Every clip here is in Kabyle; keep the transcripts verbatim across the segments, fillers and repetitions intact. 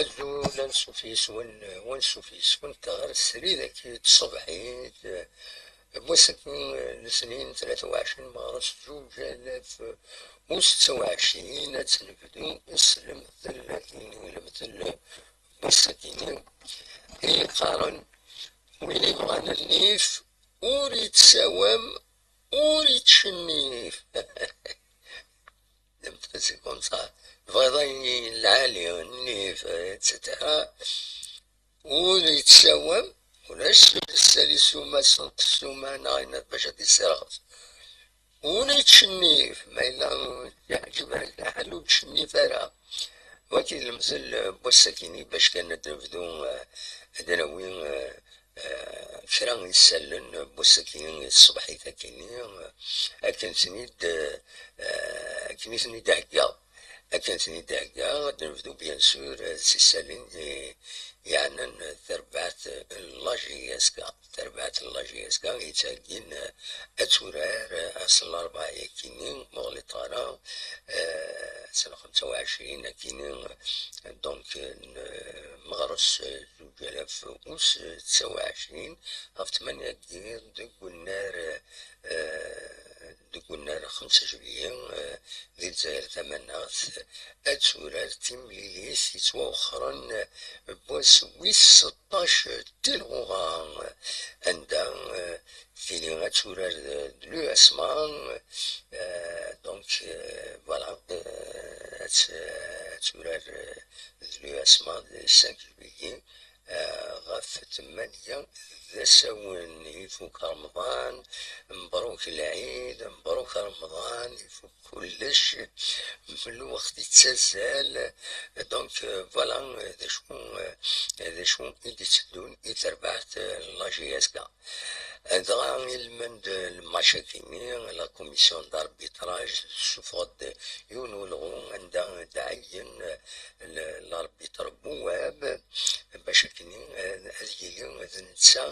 Azul ansuf yes-wen, wansuf yes-went ɣer srid-agi n tṣebḥit. N wass-agi n letnin tlata u ɛecrin meɣres zuǧ alaf u setta u ɛecrin, ad tt-nebdu s lemtel-agi, lemtel n wass-agi i yeqqaren: win yebɣan nnif ur yettsawam, ur yettcennif. Lemtel seg unṣar, tebɣiḍ ayen lɛali, nnif, et cetera. Ur yettsawam, ulac ssali ssuma, senṭ ssuma, neɣ ayen bac ad d-yessirɣet. Ur yettcennif, ma yella yeɛǧeb-ak lḥal ur ttcennif ara. Wagi d lemtel n wass-agi-nni, bac kan ad d-nebdu, eh, ad d-nawi, eh, eh, kra n yisallen n wass-agi, ṣṣbeḥ-agi-nni, eh, akken ten-id, eh, akken i ten-id-heggaɣ. Akken ten-id-heggaɣ, ad d-nebdu, bien sûr, eh, s yisallen i yeɛnan tarbaɛt n la J S K. Tarbaɛt n la J S K yettheggin, eh, ad turar, eh, ass n larebɛa-agi-nni, ma ɣliṭ ara, eh, s lxemsa u ɛecrin-agi-nni, eh, donc, eh, n, eh, meɣres, eh, zuǧ alaf u setta u ɛecrin, ɣef tmanya deg unnar, eh, deg unnar xemsa juillet, eh, di Lezzayer Tamaneɣt, ad turar timlilit yettwawexxren, eh, n wass wis seṭṭac di lɣura, anda, eh, tili ad turar d, d l'U S M A, eh, donc, eh, voilà, eh, ad, ad turar, eh, d l'U S M A di cinq juillet, eh, ɣef tmanya d asawen. Ifuk Remḍan, mebruk lɛid, mebruk Remḍan, ifuk kullec, lweqt yettazzal. Donc, euh, voilà, euh, d acu, euh, d acu i d-itteddun i terbaɛt, euh, n la J S K. Dɣa ilmend n lmac-agi-nni, la commission d'arbitrage tessufeɣ-d yiwen ulɣu anda d-ɛeyyen, euh, l-, l'arbitre Bouab, bac akken, euh, ad yili d netta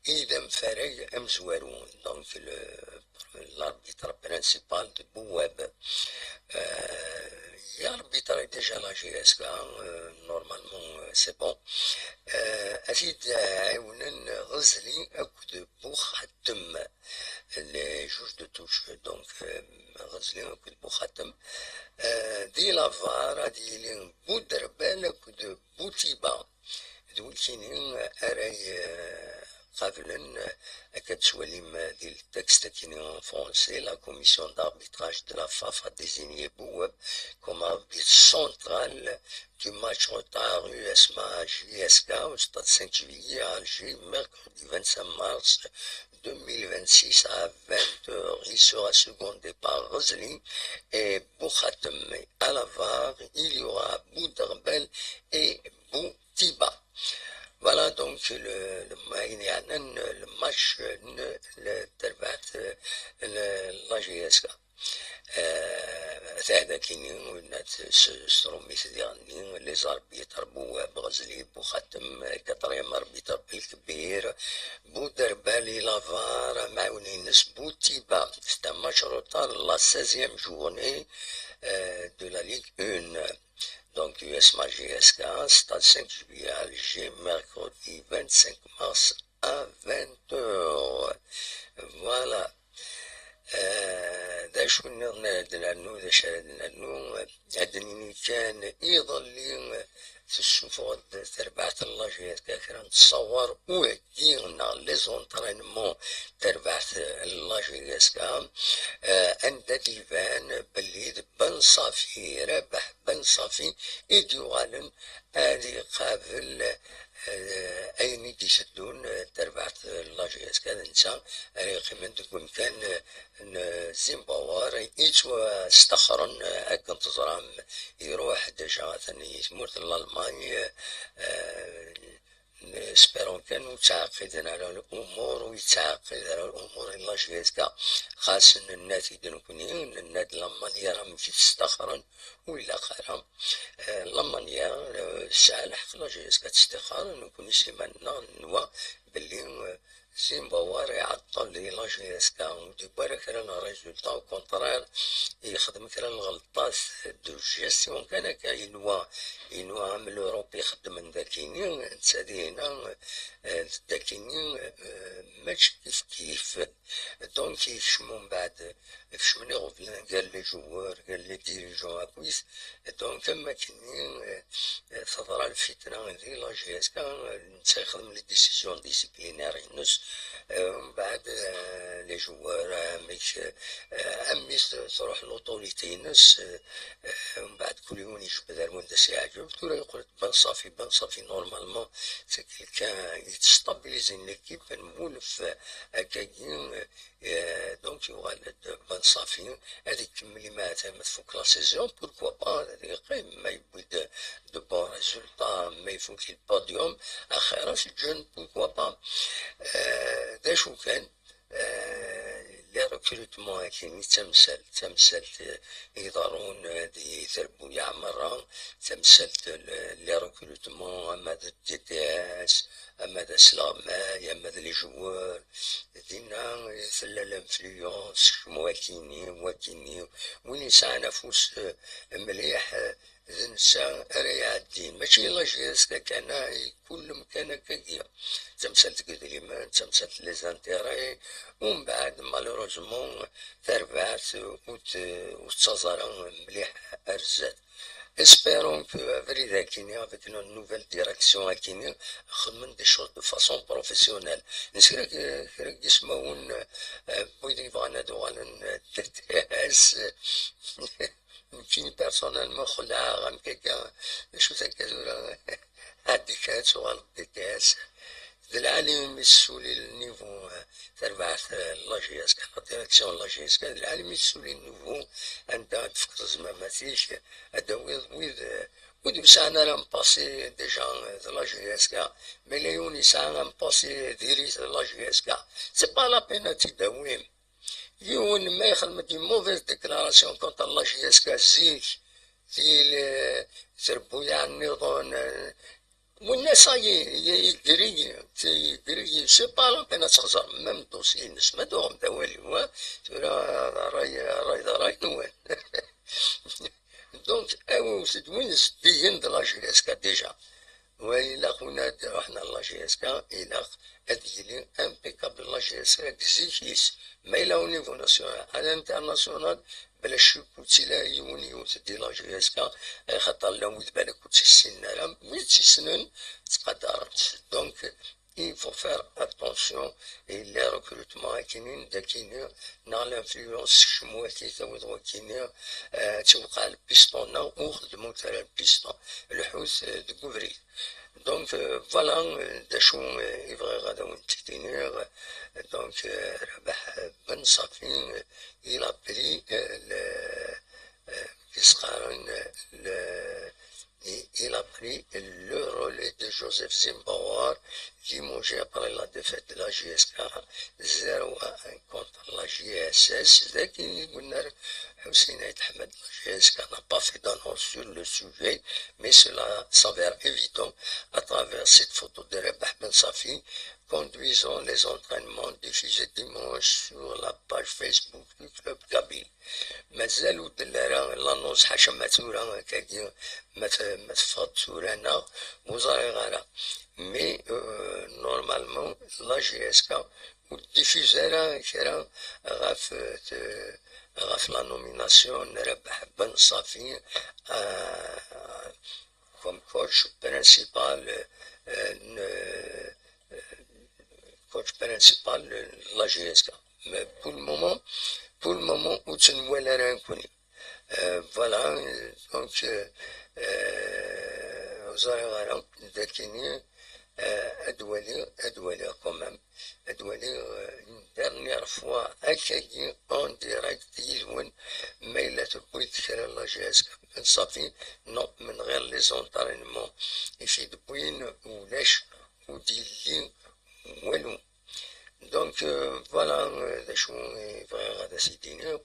i d amfarag amezwaru, donc le, l'arbitre principal de Bouab. Euh, il a arbitré déjà la J S K, euh, normalement, euh, c'est bon. Euh, ad t-id-ɛiwnen Ɣezli akked Buxatem, les juges de touche, donc, euh, Ɣezli akked Buxatem. Euh, di la var ad yili Buderbal akked Boutiba. D wikini ara y-, qablen, akka tettwalim di le texte-agi-nni en français, la commission d'arbitrage de la FAF a désigné Bouab comme arbitre central du match retard U S M A J S K au stade cinq juillet à Alger, mercredi vingt-cinq mars deux mille vingt-six à vingt heures. Il sera secondé par Ghazli et Bouhatem. Et à la var, il y aura Bouderbel et Boutiba. Voilà donc le, le, le match n le, le, la J S K. Eh, taɛdakini, winna s-, s-, s trumit diɣenni, les arbitres, Bouab, Ghazli, Bouhatem, quatrième arbitre, Belkbir, Bouderbel, la var, amɛiwen-ines, Boutiba. C'est un match retard, la seizième journée, euh, de la Ligue un. Donc, U S M A J S K, stade cinq juillet à Alger, mercredi vingt-cinq mars à vingt heures. Voilà. Eh, d acu nniḍen ara d-nernu, d acu ara d-nernu? Ad d-nini kan, iḍelli, eh, tessufeɣ-d terbaɛt n la J S K kra n ttṣawar, wagi neɣ les entraînements terbaɛt n la J S K, eh, anda d-iban belli d Ben Safi, Rabeḥ Ben Safi, i d-yuɣalen ad iqabel, eh, ayen i d-iteddun, eh, terbaɛt n la J S K, d netta ara yeqqimen deg umkan, eh, n Zimbabwe, yettwastaxren, eh, akken teẓram, iruḥ déjà atan i tmurt n Lalman, eh, Espérons kan ur ttɛeqqiden ara lumuṛ, ur yettɛeqqid ara lumuṛ i la J S K. Xas nenna-t-id nekkni, nenna-d la manière amek i tt-staxren, ur ilaq ara. Eh, la manière, eh, tesɛa lḥeqq la J S K ad testixer, nekkni s iman-nneɣ nenwa belli, eh, Zimbawar iɛeṭṭel di la J S K, ur d-yewwi ara kra n résultat, au contraire, yexdem kra n lɣelṭat de gestion kan akka, yenwa, yenwa am l'Europe ixeddmen dakini, netta dihina, eh, dakini, eh, mačči kif kif. Donc, yekcem umbeɛd, kecmen iɣeblan gar les joueurs, gar les dirigeants akkit. Donc, am wakken-nni, eh, teḍra lfitna di la J S K, eh, netta yexdem les décisions disciplinaires-ines, eh, umbeɛd, eh, les joueurs, eh, amek, eh, am mi s-, truḥ l'autorité-ines, eh, eh, umbeɛd kul yiwen yejbed ar wanda s-yeɛǧeb, tura yeqqel-d Ben Safi. Ben Safi, normalement, c'est quelqu'un yettstabilizin l'équipe, nwulef, eh, akkagi, eh, Eh, donc, yuɣal-d Ben Safi, ad ikemmel imata ma tfuk la saison, pourquoi pas, ad yeqqim, ma yewwi-d de bons résultats, ma ifuk le podium, axir-as ǧǧan, pourquoi pas. Eh, d acu kan, eh, les recrutements-agi d tamsalt, d tamsalt, eh, iḍerrun, eh, di terbuyaɛ merra, d tamsalt, eh, les recrutements, ama d D T S, ama d asleɣmay, ama d les joueurs, dinna i tella l'influence, keččem wakini, wakini, win yesɛan afus, eh, mliḥ, eh, d netta ara iɛeddin. Mačči la J S K kan, ah, i kul amkan akkagi. D tamsalt deg idrimen, d tamsalt les intérêts, umbeɛd, malheureusement, tarbaɛt ur t-, ur tettaẓ ara mliḥ ar zdat. Espérons que abrid akini, avec une nouvelle direction akini, xedmen des choses de façon professionnelle. Nesra kra n yismawen, eh, n wid yebɣan ad uɣalen, eh, D T S. Nekkini personnellement xelɛeɣ, am akka, d acu akka tura, ɛeddi kan ad tuɣaleḍ D T S. D lɛali mi tessuli le niveau, eh, tarbaɛt, eh, la J S K, la direction n la J S K, d lɛali mi tessuli le niveau, anda ad tefkeḍ zmamat-ik, ad d-tawiḍ wid, eh, ur d-yesɛan ara un passé déjà, eh, de la J S K, mais la yiwen yesɛa un passé diri-t de la J S K, c'est pas la peine ad t-id-tawim. Yiwen ma yexdem-d une mauvaise déclaration contre la J S K zik, di le-, trebbuyaɛ nniḍen, eh, winna ça y est, y-, yeggri, yeggri, c'est pas la peine ad texẓer, même dossier-ines, ma tuɣem-d awal-iw, eh, tura ṛṛay, ṛṛay d ṛṛay-nwen. Donc, awiwet-d win zeddigen de la J S K déjà. Wa ilaq win ad iruḥen ar la J S K, ilaq ad yili impeccable la J S K deg zik-is. Ma yella au niveau national, à l'international, bla ccek ur ttili yiwen yiwet di la J S K, axaṭer llan wid balak ur tt-issinen ara, wid tt-issnen, ttqadaren-tt. Donc, il faut faire attention i les recrutements akini, dakini, neɣ l'influence, keččem waki, tawiḍ wakini, eh, ad tewqeɛ lpiston-a, ur xeddmut ara lpiston, lḥut, eh, deg ubrid. Donc, euh, voilà, euh, d acu, euh, i bɣiɣ ad awen-t-id-iniɣ. Donc, euh, Rabaḥ Ben Safi, euh, il a pris, euh, le, euh, le, il, il a pris le relais de Joseph Zimbawar, limogé après la défaite de la J S K zéro à un contre la J S S. Daki Gunnar Hussein Ahmed, la J S K n'a pas fait d'annonce sur le sujet, mais cela s'avère évident à travers cette photo de Rabaḥ Ben Safi conduisant les entraînements diffusés dimanche sur la page Facebook du club kabyle. Mazal ur d-telli ara l'annonce, ḥaca ma tura akkagi, ma t-, ma teffeɣ-d tura neɣ ur ẓriɣ ara. Mais, euh, normalement, la J S K ur d-diffuse ara kra ɣef, euh, t-, ɣef la nomination n Rabaḥ Ben Safi, euh, comme coach principal, euh, n, euh, coach principal n la J S K. Mais pour le moment, pour le moment, ur tt-nwala ara nekkni. Euh, voilà, euh, donc, euh, euh, ur ẓriɣ ara, dakini, euh, ad waliɣ, ad waliɣ quand même, ad waliɣ, euh, une dernière fois, akkagi, en direct, yid-wen, ma yella tewwi-d kra la J S K, safi, non, من غير les entraînements, i t-id-wwin, ulac, ur d-yelli walu. Donc, euh, voilà, euh, d acu i bɣiɣ ad as-d-iniɣ.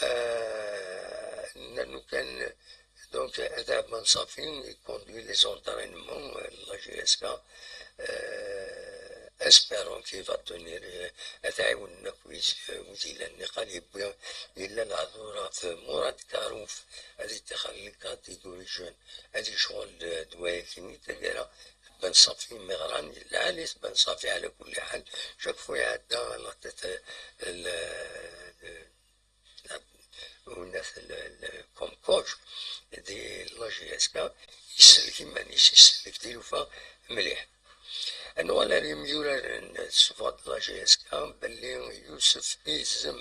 Euh, nernu kan, donc, Adham Ben Safi, il conduit les entraînements, euh, de la J S K, euh, espérons qu'il va tenir, euh, ad t-ɛiwnen akk wid, euh, wid yellan. Niqal yewwi, yella lehdur ɣef Murad Karouf, ad yettixer les cadres d'origine, ad yecɣel d, d wayagi-nni, taggara Ben Safi mi ɣran, yella ɛli Ben Safi ɛla kulli ḥal, chaque fois iɛedda la tête, euh, le, le, la, comme coach di la J S K, isellek iman-is, isellek tilufa mliḥ. Ad nuɣal ar yimyuraren ṣṣber de la J S K, belli Youssouf Izem,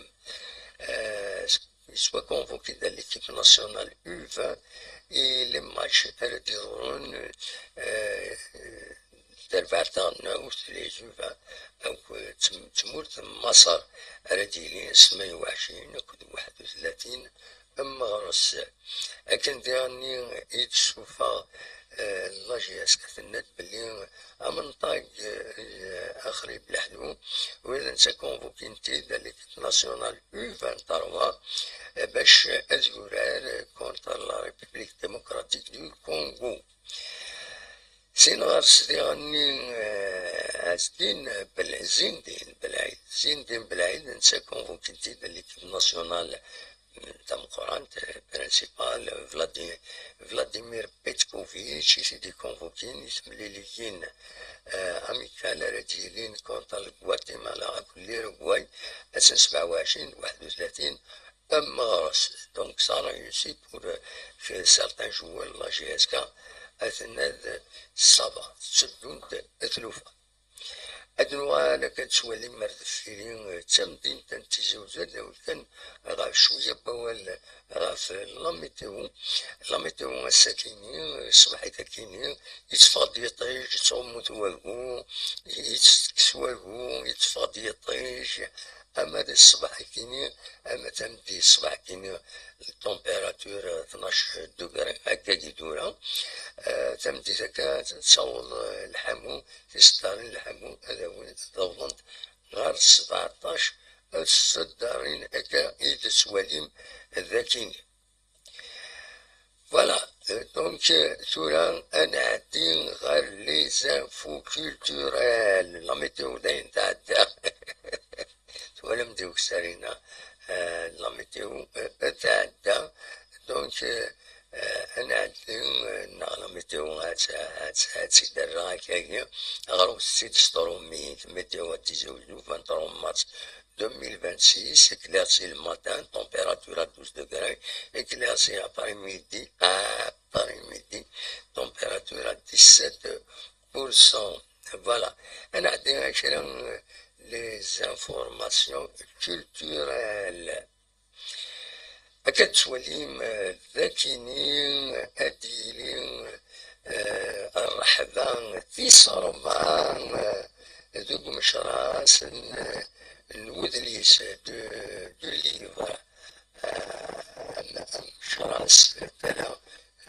euh, il soit convoqué dans l'équipe nationale U vingt et les matchs ara d-iḍerrun, euh, tarbaɛt taɣelnawt, les U vingt, akk d tm-, tmurt n Maṣer ara d-yilin ass n tmanya u ɛecrin akked waḥed u tlatin n meɣres. Akken diɣenni i d-tessuffeɣ, euh, la J S K, tenna-d belli amenṭag, euh, Axrib Leḥlu, wid netta convoqué-t-id à l'équipe nationale U vingt-trois, euh, bac ad yurar contre la République démocratique du Congo. Sin ɣer-s diɣenni, euh, Zindin Bel-, Zindin Belɛid, Zindin Belɛid, netta convoqué-t-id à l'équipe nationale tameqqrant, euh, principale, Vladi-, Vladimir Petkovic, i t-id-ikonvukin i temliliyin, euh, amicales ara d-yilin contre le Guatemala akked l'Uruguay, ass n sebɛa u ɛecrin d waḥed u tlatin n meɣres. Donc, ça réussit pour, euh, que certains joueurs de la J S K, aten ad ṣṣaba, tteddunt tlufa. Ad nuɣal akka ad twalim ar deffir-i, d tamdint n Tizi Uzzu, ad nawi kan ɣef cwiya n wawal ɣef la météo. La météo ass-akini, ṣṣbeḥ-agi-ni, yetteffeɣ-d yiṭij, yettɣummu-t wagu, yettekkes wagu, yetteffeɣ-d yiṭij, ama di ṣṣbeḥ-agi-ni, ama tameddit ṣṣbeḥ-agi-ni, la température tnac degrés, akka i tura. Euh, tameddit akka, tettaweḍ, euh, lḥamu, tiseddarin n lḥamu ad awint, ad awḍent ɣer sbeɛṭac tseddarin akka i d-tettwalim dagi-ni. Voilà, euh, donc, euh, tura ad nɛeddi ɣer les infos culturelles. La météo dayen tɛedda. Twalam di ukessar-inna, euh, la météo, euh, tɛedda. Donc, euh, euh, ad nɛeddi, euh, neɣ la météo ad, ad, ad tt-id-rreɣ akkagi. Ɣer ur tt-id-sṭrummi, météo à Tizi Uzzu, vingt-trois mars deux mille vingt-six, éclairci le matin, température à douze degrés, éclairci après-midi, après-midi, température à dix-sept pour cent. Voilà. Ad nɛeddi kra, euh, les informations culturelles. Akka ad twalim, euh, dagi-ni ad d-yili, euh, rreḥba tis ṛebɛa, euh, deg umecras n, n wedlis, de, du livre, euh, amecras, tala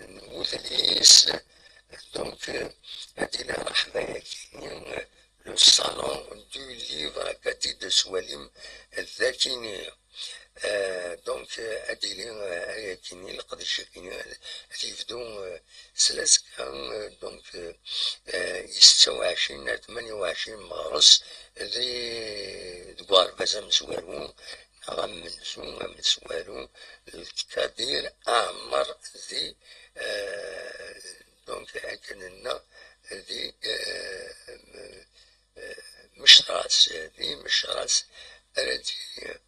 n wedlis. Donc, euh, ad d-yili rreḥba-agi-ni, euh, le salon du livre, akka ad t-id-twalim dagi-ni. Euh, donc, euh, ad d-yili, euh, ayagi-ni, leqdic-agi-ni, ad, ad yebdu, euh, s lazekka, euh, donc, euh, euh, i setta u ɛecrin ar tmanya u ɛecrin meɣres di, deg uɣerbaz amezwaru, neɣ amenzu amezwaru, Lkadir Ɛmer di, euh, donc, akken nna, di, euh, euh, Mecras, di Mecras ara d-yili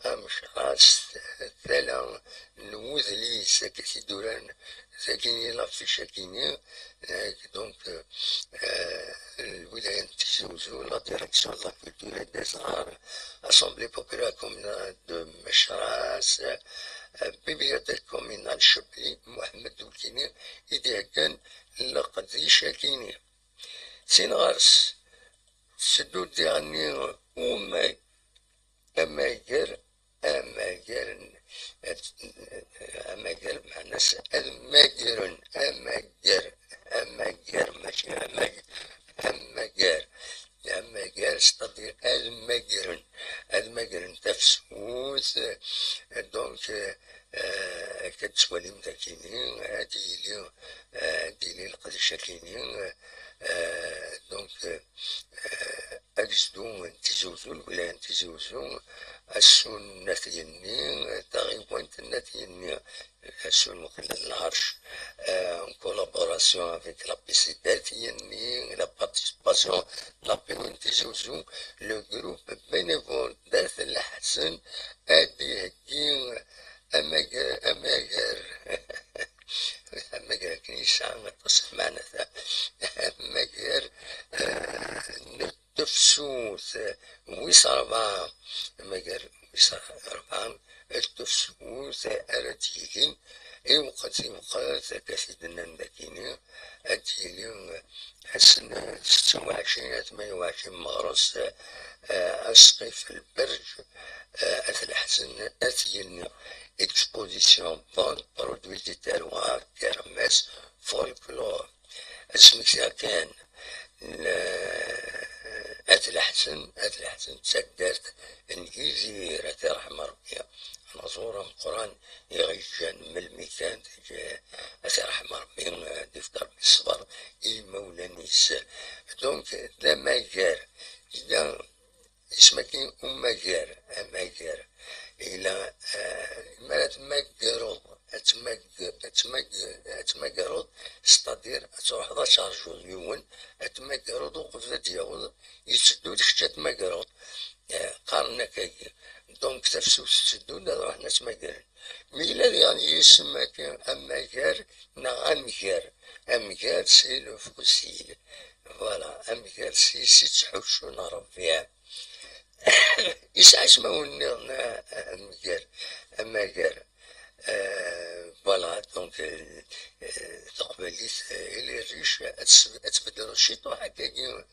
Amecras, tala n wedlis akka i t-id-uran dagi, l'affiche-agi-ni, euh, donc, euh, euh, lwilaya n Tizi Uzzu, la direction de la culture et des arts, Assemblée populaire communale de Mecras, euh, bibliothèque communale Chebli, Mohamed Doulkini, i d-iheggan leqdic-agi-ni. Sin ɣer-s, tetteddu diɣenni umag-, amager, amager, amager, meɛna-s ad magren, amager, amager, mačči amager, amagar, amagar, c'est-à-dire ad magren, ad magren tafsut. Donc, euh, akka tettwalim dagini, ad yili, ad yili leqdic akini, euh, donc, euh, agezdu n Tizi Uzzu, lwilaya n Tizi Uzzu, assun n At Yenni, taɣiwant n At Yenni, assun n Lḥerc, euh, en collaboration avec la P C D At Yenni, la participation n la P M N Tizi Uzzu, le groupe bénévole d'At Lḥasen, ad d-iheggi amagar, amagar, amagar akken yesɛa aṭas n lmeɛna, amagar, euh, n tefsut, euh, wis ṛebɛa, amagar wis ṛebɛa, n tefsut ara d-yilin, i weqt, i weqt akka t-id-nnan dakini, ad d-yili, euh, ass n setta u ɛecrin ar tmanya u ɛecrin meɣres, euh, asqif lberǧ, euh, At Lḥasen At Yenni, exposition, vente, produits du terroir, kermesse, folklore. Ad smektiɣ kan, n-, At Lḥasen, At Lḥasen d taddart n Yidir, ad t-iṛḥem Ṛebbi. Anaẓur ameqqran i ɣ-yeǧǧan melmi kan, ad t-iṛḥem Ṛebbi, ad d-ifk Ṛebbi ṣṣber i yimawlan-is. Donc, d amagar, yella isem-agi umagar, amagar. Yella, eh, mi ara tmagreḍ, ad tmag-, ad tmag-, ad tmagreḍ, c'est-à-dire ad truḥeḍ ad terjuḍ yiwen, ad tmagreḍ uqbel ad d-yaweḍ, yetteddu-d kečč ad tmagreḍ. Eh, qqaren akkagi. Donc, tafsut tetteddu-d ad ruḥen ad tmagren. Mi yella diɣen yisem-agi amagar neɣ amger. Amger, c'est le fossile. Voilà, amger s yis i ttḥuccun rrbiɛ. Yesɛa ismawen nniḍen, a-, a-, amger, amagar. Euh, voilà, donc, euh, euh, taqbaylit, euh, elle est riche, ad s-, ad tbeddleḍ ciṭuḥ akkagi n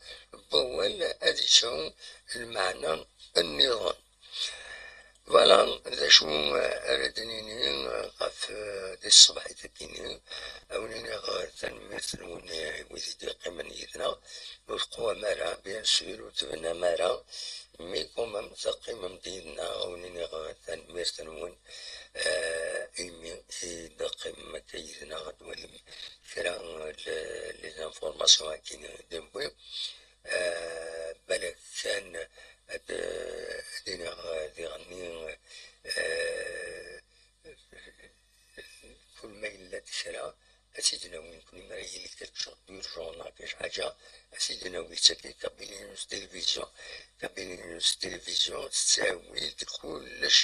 wawal, ad yesɛu lmeɛna nniḍen. Voilà, d acu, euh, ara d-nini, euh, ɣef, euh, di tṣebḥit-agi-nni. Ad wen-iniɣ, euh, tanemmirt-nwen, euh, i wid i d-yeqqimen yid-neɣ. Ur teqwam ara, bien sûr, ur tebnam ara, mais quand même teqqimem-d yid-neɣ. Ad wen-iniɣ, euh, tanemmirt-nwen, euh, imi i d-teqqimem akka yid-neɣ, ad twalim kra, euh, le-, les informations akken i d-newwi. Euh, balak kan ad, ad iniɣ, euh, diɣenni, euh, kul ma yella-d kra, ad t-id-nawi nekkni, ma yili quelque chose d'urgent neɣ quelque ḥaǧa, ad t-id-nawi. Tagi Kabylie News Télévision. Kabylie News Télévision tettawi-d kullec.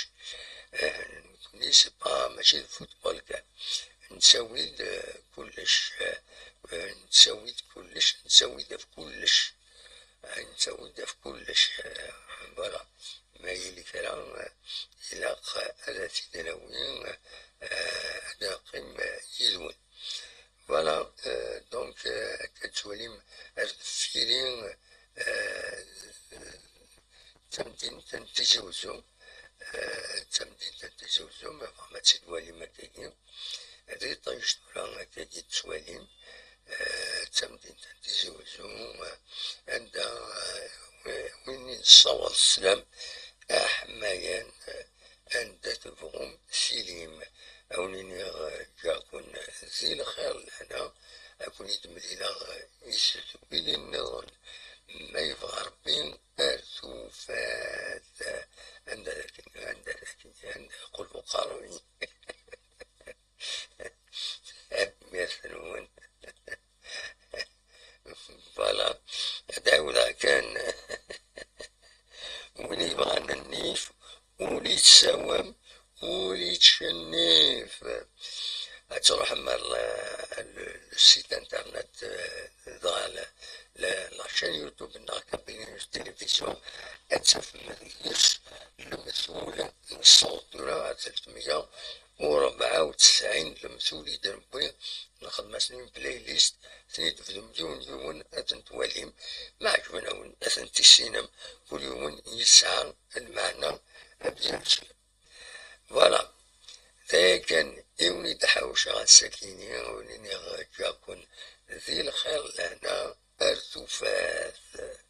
Eh, nekkni c'est pas, mačči d football kan. Nettawi-d, eh, kullec. Eh, nettawi-d kullec, nettawi-d ɣef kullec. Eh, nettawi-d ɣef kullec. Eh, voilà. Ma yili kra, eh, ilaq ad t-id-nawi, eh, ad neqqim, eh, yid-wen. Voilà, euh, donc, euh, akka tettwalim ar deffir-i, euh, d tamdint n Tizi Uzzu, euh, d tamdint n Tizi Uzzu, ma tebɣam ad tt-id-twalim akkagi, d iṭij tura akkagi tettwalim, euh, d tamdint n Tizi Uzzu, euh, anda, euh, wi-, win i nessawaḍ sslam, aḥmayan, euh, anda tebɣum tilim. Ad wen-iniɣ, eh, ǧǧiɣ-ken di lxir lehna, ad ken-id-mlileɣ, eh, i tedwilin nniḍen. Ma yebɣa Ṛebbi, ar tufat. Anda d akken, anda d akken, anda yeqqel uqerruy. Tanemmirt-nwen. Voilà, ad ɛawdeɣ kan. Win yebɣan nnif, ur yettsawam, ur yettcennif. Ad truḥem ar le, le, le site internet, euh, dɣa la, la, la chaîne YouTube nneɣ Kabylie News Télévision, ad tafem deg-s lemtul n ṣṣut tura ar telt meyya u rebɛa u tesɛin, lemtul i d-newwi, nxeddem-asen une playlist, ten-id-tebdum yiwen yiwen ad ten-twalim, ma ɛeǧben-awen ad ten-tissinem, kul yiwen yesɛa lmeɛna bien sûr. Voilà. D aya kan i wen-id-ḥawceɣ ass-akini, wen-iniɣ ǧǧiɣ-ken di lxir lehna, ar tufat.